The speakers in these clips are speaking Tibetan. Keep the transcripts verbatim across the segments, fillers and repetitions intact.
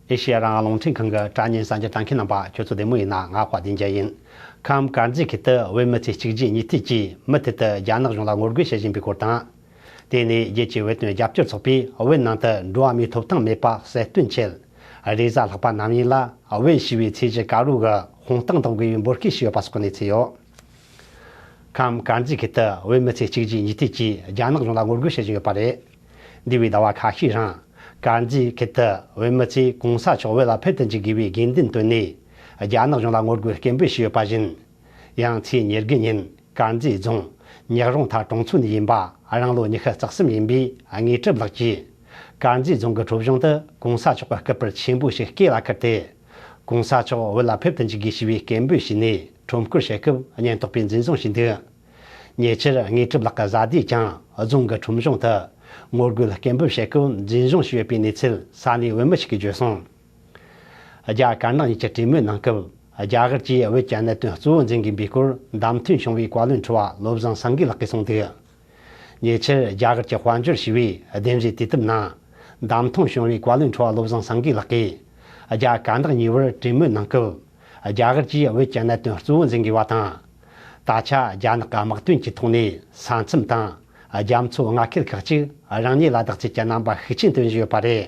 ཨེ་ཤེ་ཡ་རང་དབང་རླུང་འཕྲིན་ཁང་གི་དྲ་བརྙན་གསར་འགྱུར་ལྟ་མཁན་རྣམ་པ་ཁྱོད་ཚོ་བདེ་མོ་ཡིན་ན། ང་དཔལ་ལྡན་རྒྱལ་ཡིན། ཁམས་དཀར་མཛེས་ཁུལ་དུ་བོད་མི་ཚོས་གཅིག་རྗེས་གཉིས་མཐུད་ཀྱིས་མུ་མཐུད་དུ་རྒྱ་ནག་གཞུང་ལ་ངོ་རྒོལ་བྱེད་བཞིན་པའི་སྐོར་དང་། དེ་ནས་རྒྱལ་སྤྱིའི་བོད་དོན་རྒྱབ་སྐྱོར་ཚོགས་པས་བོད་ནང་དུ་འགྲོ་བ་མིའི་ཐོབ་ཐང་མེད་པ་གསལ་སྟོན་ཆེད། རེས་གཟའ་ལྷག་པ་ནམ་ཡིན་ལ་བོད་ཞི་བའི་ཚེས་བཞི་དཀར་པོ་གི་དཔུང་རྟགས་འདོན་དགོས་པའི་འབོད་སྐུལ་ཞུས་ཡོད་པ་སོགས་ཀྱི་གནས་ཚུལ་ཡོད། ཁམས་དཀར་མཛེས་ཁུལ་དུ་བོད་མི་ཚོས་གཅིག་རྗེས་གཉིས་མཐུད་ཀྱིས་རྒྱ་ནག་གཞུང་ལ་ངོ་རྒོལ་བྱེད་བཞིན་ཡོད་པ་རེད། འདས་པའི་ཟླ་བ་ཁ་ཤས་རིང་། དཀར་མཛེས་ཁུལ་དུ་བོད་མི་ཚོས་གོང་ས་མཆོག་བོད་ལ་ཕེབས་དུ་འཇུག་དགོས་པའི་དགོས་འདུན་བཏོན་ནས། རྒྱ་ནག་གཞུང་ལ་ངོ་རྒོལ་སྐད་འབོད་བྱས་ཡོད་པ་བཞིན། ཡང་ཚེས་ཉེར་དགུ་ཉིན་དཀར་མཛེས་རྫོང་ཉག་རོང་ཐར་གྲོང་ཚོ་ནས་ཡིན་པ་རང་ལོ་ཉི་ཤུ་རྩ་གསུམ་ཡིན་པའི་དངོས་གྲུབ་ལགས་ཀྱིས། དཀར་མཛེས་རྫོང་གི་ཁྲོམ་གཞུང་དུ་གོང་ས་མཆོག་གི་སྐུ་པར་ཆེན་པོ་ཞིག་སྐེ་ལ་ཁུར་ཏེ། གོང་ས་མཆོག་བོད་ལ་ཕེབས་དུ་འཇུག་དགོས་ཞེས་པའི་སྐད་འབོད་བྱས་ནས་ཁྲོམ་སྐོར་བྱེད་སྐབས་ཉེན་རྟོག་པས་འཛིན་བཟུང་བྱས་འདུག་ཉེ་ཆར་དངོས་གྲུབ་ལགས་ཀྱི་བཟའ་ཟླས་ཀྱང་རྫོང་གི་ཁྲོམ་གཞུང་དུ་ངོ་རྒོལ་སྐད་འབོད་བྱེད་སྐབས་འཛིན་བཟུང་བྱས་ཡོད་པའི་གནས་ཚུལ་ས་གནས་བོད་མི་ཞིག་གིས་བརྗོད་སོང་། རྒྱ་དཀར་ནག་གཉིས་ཀྱི་གྲོས་མོལ་གནང་སྐབས། རྒྱ་གར་གྱིས་བོད་ཀྱི་གནད་དོན་གཙོ་བོ་འཛིན་དགོས་པའི་སྐོར་བདམས་ཐོན་བྱུང་བའི་བཀའ་བློན་ཁྲི་པ་བློ་བཟང་སེང་གེ་ལགས་ཀྱིས་གསུངས་འདུག་ཉེ་ཆར་རྒྱ་གར་གྱི་དཔལ་འབྱོར་ཞེས་པའི་གདན་འདྲེན་དུས་དེབ་ནང་བདམས་ཐོན་བྱུང་བའི་བཀའ་བློན་ཁྲི་པ་བློ་བཟང་སེང་གེ་ལགས་ཀྱིས། རྒྱ་དཀར་ནག་གཉིས་བར་གྲོས་མོལ་གནང་སྐབས། རྒྱ་གར་གྱིས་བོད་ཀྱི་གནད་དོན་གཙོ་བོ་འཛིན་དགོས་པ་དང་། ད་ཆ་རྒྱ་ནག་གི་དམག་དོན་གྱི་ཐོག་ནས་ས་མཚམས་དང་རྒྱ་མཚོ་མངའ་ཁུལ་ཁག་ཅིག་རང་ཉིད་ལ་བདག་བཅད་ཀྱི་རྣམ་པ་ཤུགས་ཆེན་སྟོན་བཞིན་ཡོད་པ་རེད།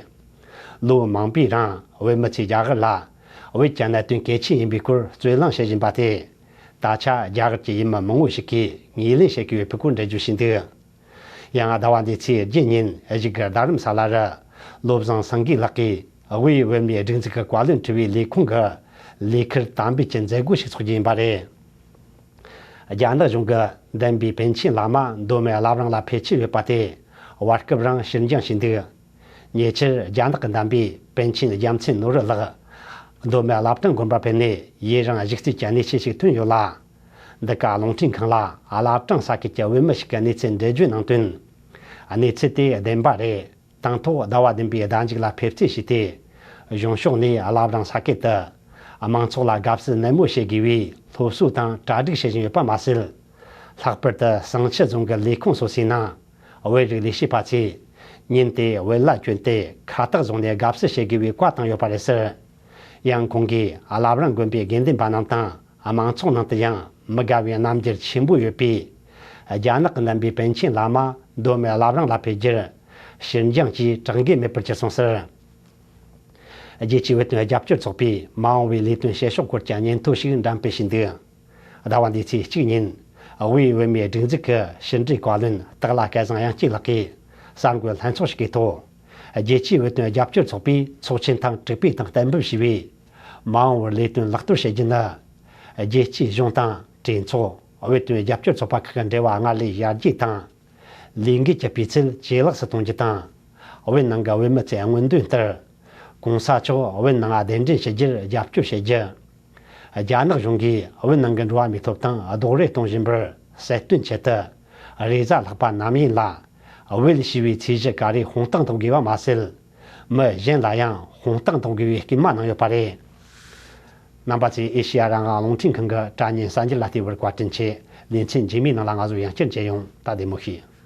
ལོ་མང་པོའི་རིང་བོད་མི་ཚོས་རྒྱ་གར་ལ་བོད་ཀྱི་གནད་དོན་གལ་ཆེ་ཡིན་པའི་སྐོར་རྩོད་གླེང་བྱེད་བཞིན་པ་དེ། ད་ཆ་རྒྱ་གར་གྱི་ཡུལ་མི་མང་བོ་ཞིག་གིས་ངོས་ལེན་བྱེད་ཀྱི་ཡོད་པའི་སྐོར་འགྲེལ་བརྗོད་བྱས་འདུག་ཡང་ཟླ་བ་འདིའི་ཚེས་བརྒྱད་ཉིན་གཞིས་སྒར་རྡ་རམ་ས་ལ་རུ་བློ་བཟང་སེང་གེ་ལགས་ཀྱིས་དབུས་བོད་མིའི་སྒྲིག་འཛུགས་ཀྱི་བཀའ་བློན་ཁྲི་པའི་ལས་ཁུངས་ཀྱི་ལས་ཁུར་དམ་འབུལ་གྱི་མཛད་སྒོ་ཞིག་ཚོགས་རྒྱུ་ཡིན་པ་རེད། རྒྱ་ནག་གཞུང་གི་འདན་པའི་པཎ་ཆེན་བླ་མ་མདོ་སྨད་བླ་བྲང་ལ་ཕེབས་འཁྱེར་ཡོད་པ་དེ་བར་སྐབས་རིང་ཕྱིར་འགྱངས་བྱས་འདུག་ཉེ་ཆར་རྒྱ་ནག་གི་འདན་པའི་པཎ་ཆེན་རྒྱལ་མཚན་ནོར་བུ་ལགས་མདོ་སྨད་བླ་བྲང་དགོན་པར་ཕེབས་ནས་ཡུན་རིང་བཞུགས་རྩིས་ཀྱི་གནས་ཆེན་ཞིག་ཐོན་ཡོད་ལ། འདི་ག་རླུང་འཕྲིན་ཁང་ལ་བླ་བྲང་ས་ཁུལ་གྱི་བོད་མི་ཞིག་གིས་གནས་ཚུལ་འགྲེལ་བརྗོད་གནང་དོན། གནས་ཚུལ་དེ་བདེན་པ་རེད། དང་ཐོག་ཟླ་བ་བདུན་པའི་ཟླ་མཇུག་ལ་ཕེབས་རྩིས་བྱས་ཏེ། གཞུང་ཕྱོགས་ནས་བླ་བྲང་ས་ཁུལ་དུ་དམངས་ཚོགས་ལ་དགའ་བསུ་ནན་མོ་བྱེད་དགོས་པའི་སློབ་གསོ་དང་གྲ་སྒྲིག་བྱེད་བཞིན་ཡོད་པ་མ་ཟད། ལྷག་པར་དུ་བསང་ཆུ་རྫོང་གི་ལས་ཁུངས་སོ་སོའི་ནང་བོད་རིགས་ལས་བྱེད་པ་ཚོས་ཉིན་དེ་བོད་ལྭ་གྱོན་ཏེ་ཁ་བཏགས་བཟུང་ནས་དགའ་བསུ་བྱེད་དགོས་པའི་བཀའ་བཏང་ཡོད་པ་རེད་ཟེར། ཡང་ཁོང་གིས་བླ་བྲང་དགོན་པའི་དགེ་འདུན་པ་རྣམས་དང་། དམངས་ཚོགས་ནང་དུ་ཡང་མི་དགའ་བའི་རྣམ་འགྱུར་ཆེན་པོ་ཡོད་པས། རྒྱ་ནག་གི་འདན་པའི་པཎ་ཆེན་བླ་མ་མདོ་སྨད་བླ་བྲང་ལ་ཕེབས་རྒྱུར་ཕྱིར་འགྱངས་ཀྱིས་གྲངས་འགལ་མེད་པར་གྱུར་སོང་ཟེར། རྒྱལ་སྤྱིའི་བོད་དོན་རྒྱབ་སྐྱོར་ཚོགས་པས་མ་འོངས་པའི་ལས་དོན་བྱེད་ཕྱོགས་སྐོར་གྱི་སྙན་ཐོ་ཞིག་འགྲེམས་སྤེལ་བྱས་འདུག་ཟླ་བ་འདིའི་ཚེས་གཅིག་ཉིན་དབུས་བོད་མིའི་སྒྲིག་འཛུགས་ཀྱི་ཕྱི་འབྲེལ་བཀའ་བློན་སྟག་ལྷ་སྐལ་བཟང་དབྱངས་སྐྱིད་ལགས་ཀྱིས་གསར་འགོད་ལྷན་ཚོགས་ཤིག་གི་ཐོག་རྒྱལ་སྤྱིའི་བོད་དོན་རྒྱབ་སྐྱོར་ཚོགས་པའི་ཚོགས་ཆེན་ཐེངས་དྲུག་པའི་སྟེང་གཏན་འབེབས་བྱས་པའི། མ་འོངས་པར་ལས་དོན་ལག་བསྟར་བྱེད་རྒྱུ་ནི། རྒྱལ་སྤྱིའི་གཞུང་དང་གྲོས་ཚོགས། བོད་དོན་རྒྱབ་སྐྱོར་ཚོགས་པ་ཁག་གི་འབྲེལ་བ་སྔར་ལས་ཡར་རྒྱས་དང་། ལས་འགུལ་གྱི་སྤུས་ཚད་ཇེ་ལེགས་སུ་གཏོང་རྒྱུ་དང་། བོད་ནང་གི་བོད་མི་ཚོའི་མངོན་འདོད་ལྟར། གོང་ས་མཆོག་བོད་ནང་གདན་འདྲེན་བྱེད་རྒྱུར་རྒྱབ་སྐྱོར་བྱེད་རྒྱུ། རྒྱ་ནག་གཞུང་གིས་བོད་ནང་གི་འགྲོ་བ་མིའི་ཐོབ་ཐང་རྡོག་རོལ་གཏོང་བཞིན་པར་གསལ་སྟོན་ཆེད་དུ། རེས་གཟའ་ལྷག་པ་ནམ་ཡིན་ལ། བོད་ཞི་བའི་ཚེས་བཞི་ག་རེ་དཔུང་རྟགས་འདོན་དགོས་པ་མ་ཟད། མི་གཞན་ལ་ཡང་དཔུང་རྟགས་འདོན་དགོས་པའི་སྐུལ་མ་གནང་ཡོད་པ་རེད། རྣམ་པ་ཚོས་ཨེ་ཤེ་ཡ་རང་དབང་རླུང་འཕྲིན་ཁང་གི་དྲ་བརྙན་གསར་འགྱུར་ལ་བལྟས་པར་བཀའ་དྲིན་ཆེ། ལེ་ཚན་རྗེས་མའི་ནང་ལ་ང་ཚོ་ཡང་བསྐྱར་མཇལ་ཡོང་། ད་བདེ་མོ་བྱོས།